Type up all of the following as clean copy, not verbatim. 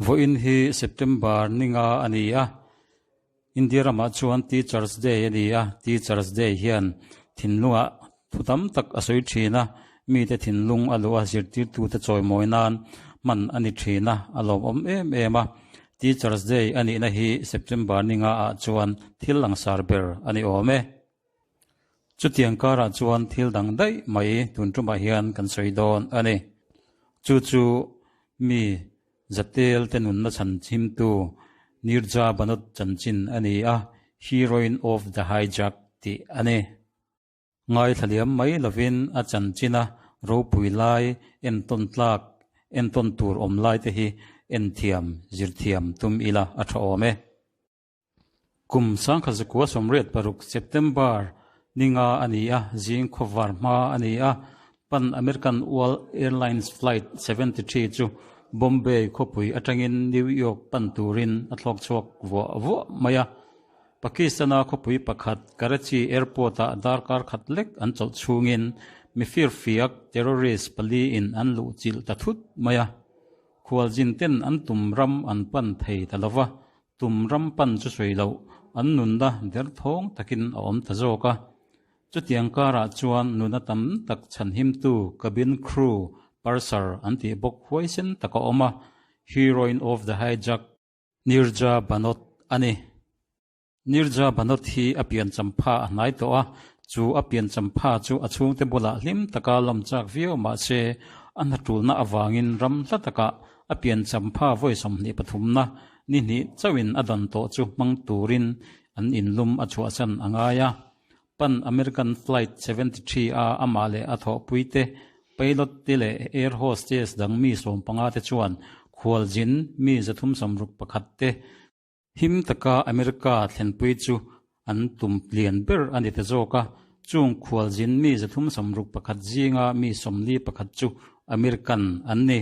Vawiin hi September ninga a ni a, India ramah chuan Teachers Day a ni a, Teachers Day hian thinlungah thu tam tak a sawi thin a, mite thinlung a luh a zirtirtute chawimawi nan hman a ni thin a, a lawmawm em em a. Teachers Day a nihna hi September ninga ah chuan thil langsar ber a ni awm e. Chutiang karah chuan thil dang daih mai tun tumah hian kan sawi dawn a ni. Chu chu mi Zatel te nunna chhan chhimtu Nirja Bhanot chanchin a ni a, Heroine of the Hijack tih a ni. Ngaithla liam mai lovin a chanchina ropui lai entawn tlak entawn tur awm lai te hi enthiam zirthiam tum ila a tha awm e. Kum 1986 September ninga a ni a, zing khawvar hma a ni a, Pan American World Airlines Flight 73 chu Bombay khawpui atangin New York pan turin a thlawk chhuak vuah vuah mai a. Pakistan-a khawpui pakhat Karachi Airport-ah darkar khat lek an chawlh chhungin mifirfiak, terrorist, paliin an luhchilh ta thut mai a. Khualzin ten an tum ram an pan thei ta lova, Tum ram pan chu sawi loh, an nunna derthawng takin a awm ta zawk a. Chutiang karah chuan nuna tam tak chhanhimtu cabin crew purser an tih bawk huaisen tak a awm a, Heroine of the Hijack, Nirja Bhanot a ni. Nirja Bhanot hi a pian champha a hnai tawh a, chu a pian champha chu a chhungte bulah hlim taka lawm chak viau mah se a hnatulna avangin ram hla takah A pian champha vawi sawmhnih pathumna ni hnih chauhin a dan tawh chu hmang turin an inlum a chhuahsan a ngai a. Pan American Flight 73 a amah leh a thawhpuite, pilot te leh air hostess dang mi sawmpanga te chuan khualzin mi 361 te Him taka America thlenpui chu an tum lian ber a ni ta zawk a, chung khualzin mi 361 zinga mi 41 chu American an ni.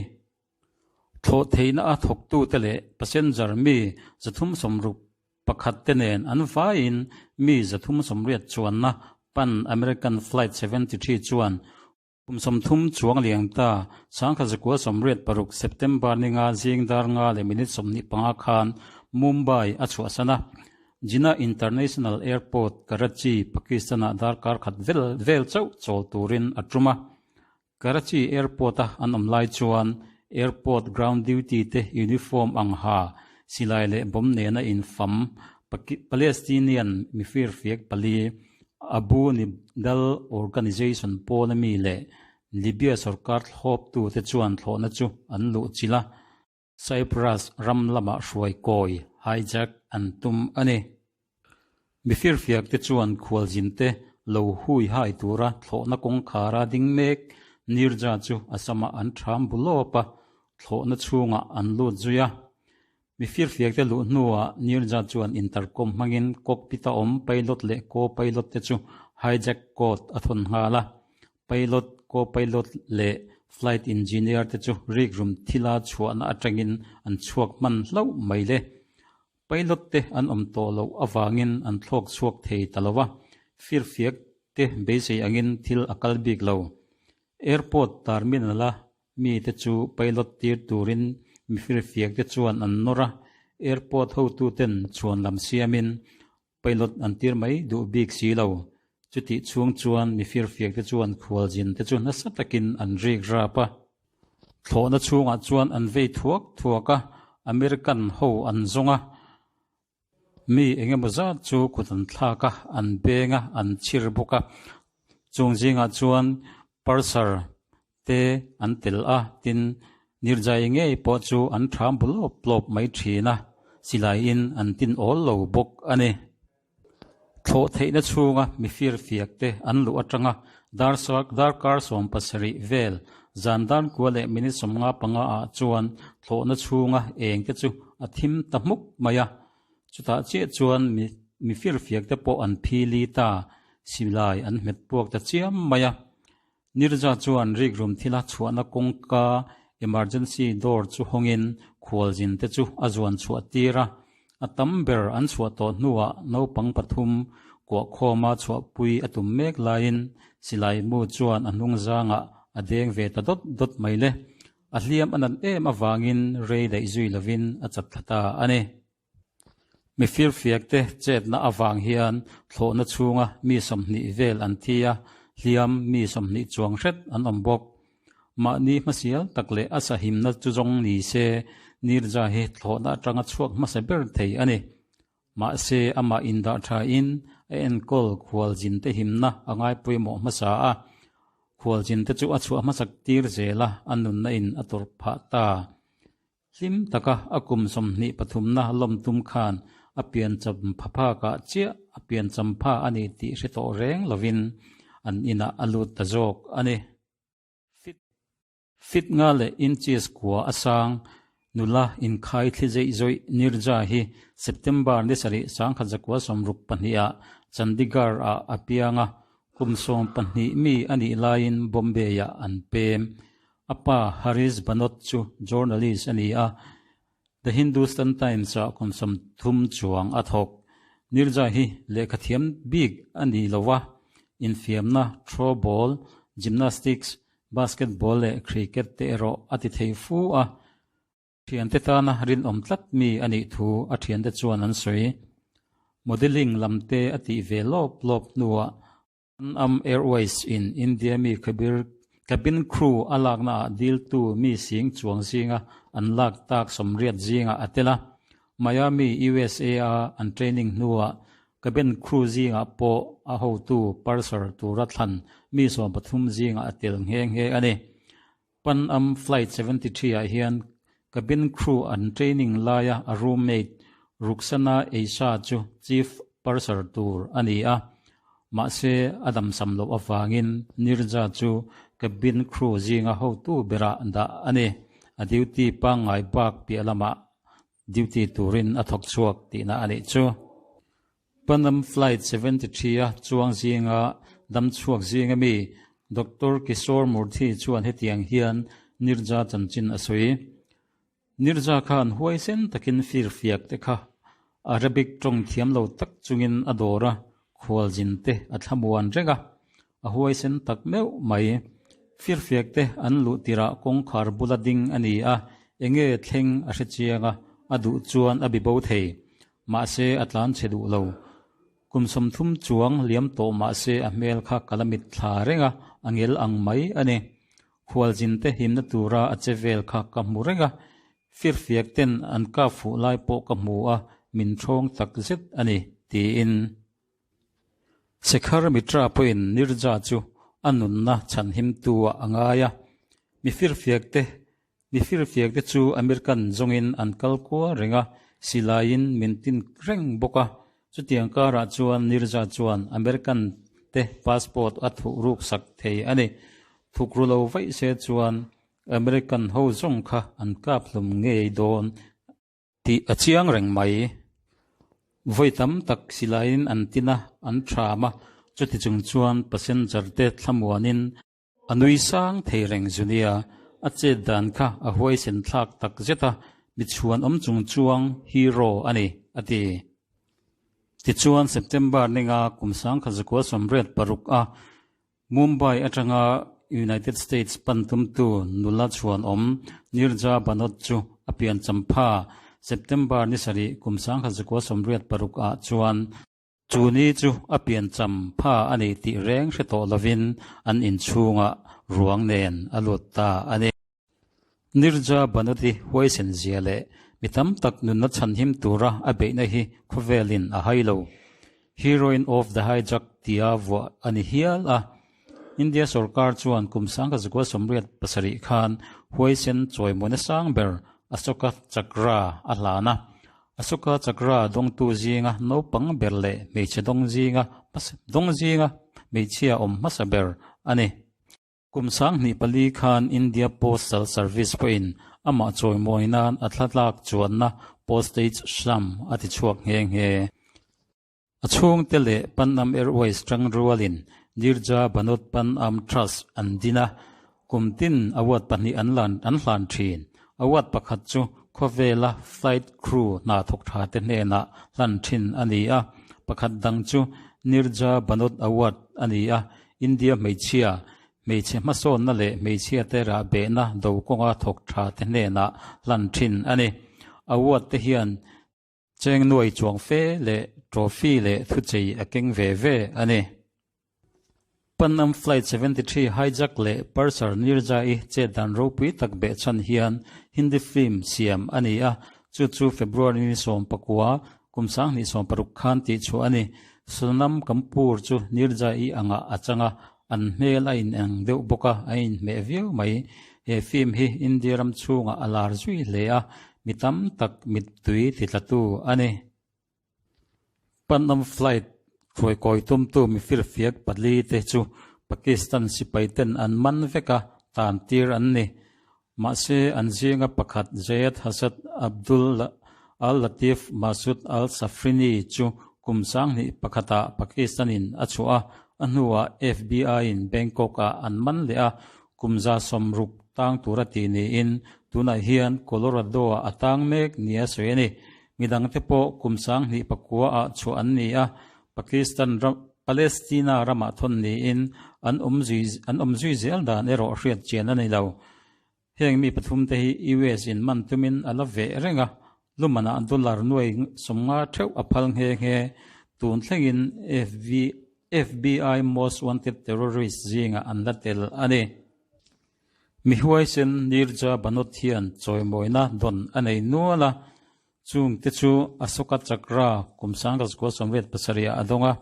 Thlawh theihna a thawktute leh passenger mi 361 te nen an vaiin mi 380 chuanna Pan American Flight 73 chuan Kum 30 chuang liang ta, 1986 September ninga zing dar nga leh minute 25 khan Mumbai a chhuahsan a. Jinnah International Airport, Karachi, Pakistan-ah darkar khat vel vel chauh chawl turin a tum a. Karachi Airport-a an awm lai chuan airport ground duty te uniform ang ha, silai leh bomb nena infam Palestinian mifirfiak pali Abu Nidal Organization pawna mi leh Libya sorkar thlawptute chuan thlawhna chu an luhchilh a, Cyprus ram lamah hruai kawi, hijack, an tum a ni. Mifirfiakte chuan khualzinte lo hui hai tura thlawhna kawngkhara ding mek Nirja chu a samah an ṭham bu lawp a, thlawhna chhungah an lut zui a. Mi firfiakte luh hnuah Nirja chuan intercom hmangin cockpit-a awm pilot leh co-pilot te chu hijack code a thawn nghal a. Pilot, co-pilot leh flight engineer te chu rikrum thila chhuahna atangin an chhuak hman hlauh mai le. Pilot te an awm tawh loh avangin an thlawk chhuak thei ta lo a, firfiak te beisei angin thil a kal bik lo. Airport terminal-a Mite chu pilot tir turin mifirfiak te chuan an nawr a, airport hotuten chhuan lam siamin pilot an tir mai duh bik si lo. Chutih chhung chuan mifirfiak te chuan khualzin te chu nasa takin an rik rap a. Thlawhna chhungah chuan an vei thuak thuak a, American ho an zawng a. Mi engemaw zat chu kut an thlak a, an beng a, an chhir bawk a. Chung zingah chuan purser te an tel a, tin Nirjai ngei pawh chu an ṭham bu lawp lawp mai ṭhin a, silaiin an tin awl lo bawk a ni. Thlawh theihna chhunga mi firfiak te an luh aṭanga darkar 17 vel zan dan kua leh minute 55 ah chuan thlawhna chhunga eng te chu a thim ta hmuk mai a. Chutah chiah chuan mi firfiak te pawh an phili ta, silai an hmet puak ta chiam mai a. Nirja chuan rikrum thila chhuahna kawngka emergency door chu hawngin khualzin te chu a zuan chhuah tir a, a tam ber an chhuah tawh hnuah naupang pathum kuahkhawma chhuahpui a tum mek laiin silai mu chuan a hnung zangah a deng ve ta dawt dawt mai le. A hliam a nat em avangin rei daih zui lovin a chat thla ta a ni. Mi firfiakte chetna avang hian thlawhna chhunga mi 20 vel an thi a, hliam mi 20 chuang hret an awm bawk. Mahni hmasial tak leh a sahimna chu zawng ni se, Nirja hi thlawhna atanga chhuak hmasa ber thei a ni. Mahse, amah indah thain a enkawl khualzinte himna a ngai pawimawh hmasa a. Khualzinte chu a chhuah hmasak tir zel a, a nunna in a tawrh phah ta. Hlim taka a kum 23na lawm tum khan a piancham pha phakah chiah a piancham pha a ni tih hre tawh reng lovin an inah a lut ta zawk a ni. Fit nga leh inches kua a sang nula inkhai thli zeih zawih Nirja hi September ni sarih 1962 ah Chandigarh ah a piang a, kum 12 mi a nih laiin Bombay ah an pem. A pa Harish Bhanot chu journalist a ni a, The Hindustan Times-ah kum 30 chuang a thawk. Nirja hi lehkhathiam bik a ni lo a, infiamna, throw ball, gymnastics, basketball leh cricket te erawh a ti thei fu a. Thiante tana rinawm tlat mi a nih thu a thiante chuan an sawi. Modelling lam te a tih ve lawp lawp hnuah Pan Am Airways in India mi khabir cabin crew a lakna ah diltu mi sing chuang zinga an lak tak 80 zingah a tel a. Miami, USA a an training hnuah cabin crew zingah pawh a hotu purser tura thlan mi 13 zingah a tel nghe nghe a ni. Pan Am Flight 73 ah hian cabin crew an training laia a roommate Rukhsana Eisa chu chief purser tur a ni a, mahse a damsam loh avangin Nirja chu cabin crew zinga hotu berah dah a ni. A duty pangngai bak piah lamah duty turin a thawk chhuak tihna a nih chu. Pan Am Flight 73 a chuang zinga dam chhuak zinga mi Doctor Kishore Murthy chuan hetiang hian Nirja chanchin a sawi. Nirja khan huaisen takin firfiak te kha Arabic tawng thiam lo tak chungin a dawr a, khualzin te a thlamuan reng a, a huaisen tak meuh mai. Firfiak te an luh tirah kawngkhar bula ding a ni a, enge thleng a hre chiang a, a duh chuan a bi bo thei. Mahse a tlan chhe duh lo. Kum 30 chuang liam tawh mahse a hmel kha kala mit thla reng a, a ngel ang mai a ni. Khualzin te himna tura a che vel kha ka hmu reng a, firfiak ten an kap fuh lai pawh ka hmu a, min thawng tak zet a ni, tiin. Sekhar Mitra pawhin Nirja chu a nunna chhanhimtu ah a ngai a, mi firfiak te Mi firfiak te chu American zawngin an kal kual reng a, silaiin min tin reng bawk a. Chutiang karah chuan Nirja chuan American te passport a thuh ruk sak thei a ni. Thuk ru lo vaih se chuan American ho zawng kha an kap hlum ngei dawn tih a chiang reng mai. Vawi tam tak silaiin an tin a, an thram a, chuti chung chuan passenger te thlamuanin A nui sang thei reng zu nia, a chet dan kha a huaisen thlak tak zet a, mi chhuan awm chung chuang hero a ni, a ti. Tichuan September ninga kum 1986 a Mumbai atanga United States pan tumtu nula chhuan awm Nirja Bhanot chu a piancham pha September ni sarih kum 1986 ah chuan Chu ni chu a piancham pha a ni tih reng hre tawh lovin an inchhungah ruang nen a lut ta a ni. Nirja Bhanot-i huaisen zia leh mi tam tak nunna chhanhim tura a beihna hi khawvelin a hai lo. Heroine of the Hijack tia vuah a ni hial a. India sorkar chuan kum 1987 khan huaisen chawimawina sang ber Ashoka Chakra a hlan a. Ashoka Chakra dawngtu zinga naupang ber leh hmeichhe dawng zinga dawng zinga hmeichhia awm hmasa ber a ni. Kum 24 khan India Postal Service pawhin amah chawimawi nan a thlalak chuanna postage stamp a ti chhuak nghe nghe. A chhungte leh Pan Am Airways tang rualin Nirja Bhanot Pan Am Trust an din a, kum tin award pahnih an lan an hlan thin. Award pakhat chu khawvela flight crew hna thawk tha te hnenah hlan thin a ni a, pakhat dang chu Nirja Bhanot Award a ni a, India hmeichhia. Hmeichhe hmasawnna leh hmeichhiate rahbehna do kawnga thawk tha te hnenah hlan thin a ni. Award te hian cheng nuai chuang fe leh trophy leh thuchei a keng ve ve a ni. Pan Am Flight 73 hijack leh purser Nirja-i chet dan ropui tak behchhan hian Hindi film siam a ni a, chu chu February ni 19, kum 2016 khan tihchhuah a ni. Sonam Kapoor chu Nirja-i angah a chang a, an hmel a ineng deuh bawk a, a inhmeh viau mai. He film hi India ram chhungah a lar zui hle a, mi tam tak mittui titlatu a ni. Pan Am Flight hruaikawi tumtu mifirfiak pali te chu Pakistan sipai ten an man vek a, tan tir an ni. Mahse, an zinga pakhat Zayed Hasad Abdul Al Latif Masood Al Safrini chu kum 2001 ah Pakistan-in a chhuah a, a hnuah FBI-in Bangkok-ah an man leh a, kum 60 tang tura tih niin tunah hian Colorado-ah a tang mek nia sawi a ni. Midangte pawh kum 2009 ah chhuah an ni a, Pakistan ram Palestina ramah thawn niin an awm zui an awm zui zel dan erawh hriat chian a ni lo. Heng mi pathum te hi US in man tumin a la veh reng a, lumanah dollar nuai 50 theuh a phal nghe nghe. Tun thlengin FB FBI Most Wanted Terrorist zingah an la tel a ni. Mi huaisen Nirja Bhanot hian chawimawina dawn a nei nual a, chungte chu Ashoka Chakra kum 1987 ah a dawng a.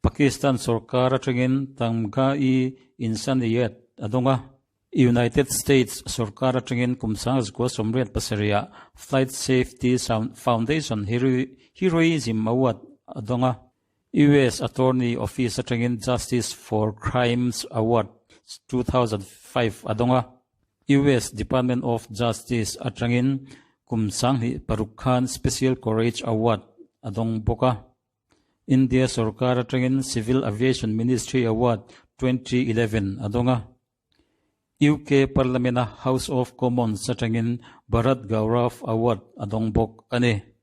Pakistan sorkar atangin Tamgha-i-Insaniyat a dawng a. United States sorkar atangin kum 1987 ah Flight Safety Foundation Heroism Award a dawng a. US Attorney Office atangin Justice for Crimes Award 2005 a dawng a, US Department of Justice atangin kum 2006 khan Special Courage Award a dawng bawk a. India sorkar atangin Civil Aviation Ministry Award 2011 a dawng a. UK Parliament-a House of Commons atangin Bharat Gaurav Award a dawng bawk a ni.